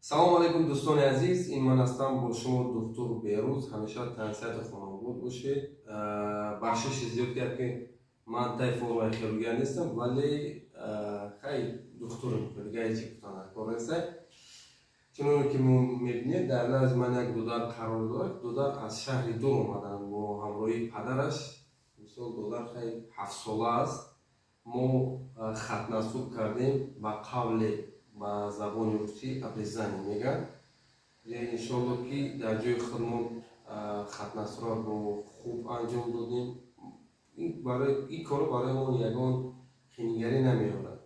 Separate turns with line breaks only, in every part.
Салом алейкум, дӯстони азиз, ин ман ҳастам бо шумо доктор Берӯз. Ҳамеша тансиҳату хонобод бошед. Бахшиши зиёд кард, ки ман тай формаи хирургия нестам, вале хай, духтурам, дига ҳеҷ гуфтан кор нест. Чуноне ки мо мебинед, дар назди ман як додар қарор дорад. Додар аз шаҳри дур омаданд бо ҳамроҳии падараш. Мисол, додар хай 7-сола аст. Мо хатнасур кардем, ба қавле ба забони русӣ обрезание мегӯянд. Иншолло, ки дар ҷои худмон хатнасурро бо хуб анҷом додем. Ин корро барои мо ягон хинигарӣ намеорад.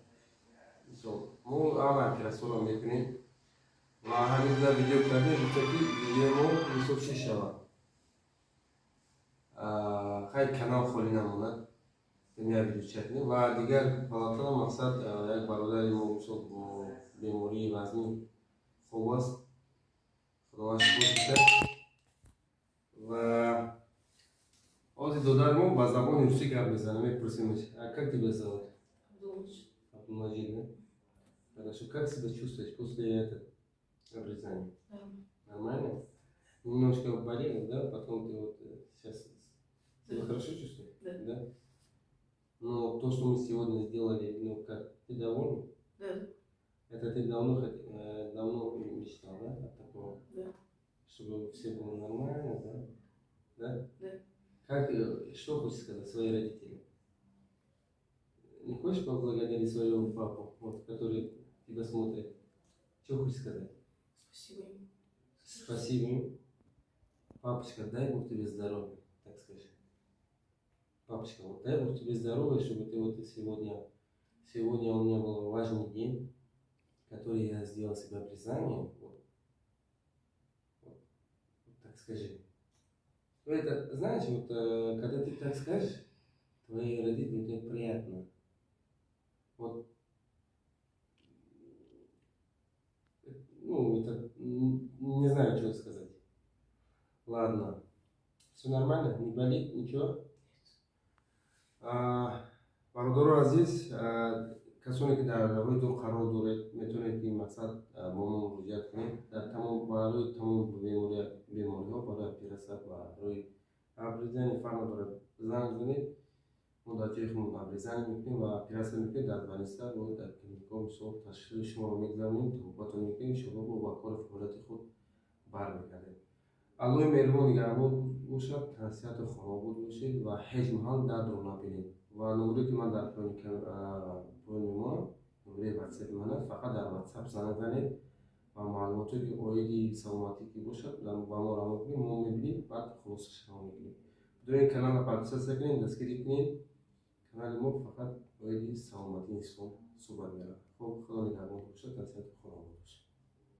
Мисол, мо ҳама оператсияро мекунем ва ҳамин гуна видео кардем, гуфта ки видеои мо, мисол, чӣ шавад, хай, канал холӣ намонад, як видеоча кунем. Ва дигар палатада, мақсад, як бародари мо, мисол, бо бемории вазнин хоб аст, Худованд шифо диҳад. Ва ҳозир додари мо ба забони русӣ гап мезанад, мепурсимаш. Как тебя зовут? Абдулмаҷид, да? Хорошо. Как себя чувствуешь после этого обрезания? Нормально? Немножко болел, да? Потом ты вот сейчас себя хорошо чувствуешь?
Да.
Да? Но то, что мы сегодня сделали, ну как, ты доволен?
Да.
Это ты давно, давно мечтал, да, от такого?
Да.
Чтобы все было нормально, да? Да?
Да.
Как, что хочешь сказать своим родителям? Не хочешь поблагодарить своего папу, вот, который тебя смотрит? Что хочешь сказать?
Спасибо им.
Спасибо им. Папочка, дай Бог тебе здоровья, так скажи. Папочка, вот дай Бог тебе здоровья, чтобы ты вот сегодня у меня был важный день, который я сделал себе обрезание, вот, вот, вот так скажи. Ну, это, знаешь, вот когда ты так скажешь, твои родители, тебе приятно. Вот, ну, это, не знаю, что сказать. Ладно. Все нормально? Не болит? Ничего? Бародаро азиз, касоне ки дар роҳи дур қарор доред, метавонед ки, мақсад, бо мо муроҷиат кунед дар тамом, барои тамом бемориҳо, барои оператсия, барои обрезание, фарқ надорад, занг занед, мо дар ҷои худмон обрезание мекунем ва оператсия мекунем дар больница ва дар клиникаҳо. Мисол, ташхиси шуморо мегузаронем, табобатро мекунем, иншоалло, бо ба кори фаъолияти худ бармегардед. Аллоҳи меҳрубон нигаҳбон бошад, тансиҳату хонобод бошед ва ҳеҷ маҳал дардро набинед. Ва номере ки ман дар поён мемонам, номери ватсапи ман аст, фақат дар ватсап занг занед ва маълумотое ки оиди саломатӣ ки бошад, ба мо равон кунед, мо мебинем, баъд хулосаша равон мекунем. Бидонед, каналро подписаться кунед, дастгирӣ кунед. Канали мо фақат оиди саломатии инсон суҳбат меравад. Хоб, Худо нигаҳбон бошад, тансиҳату хонобод бошад.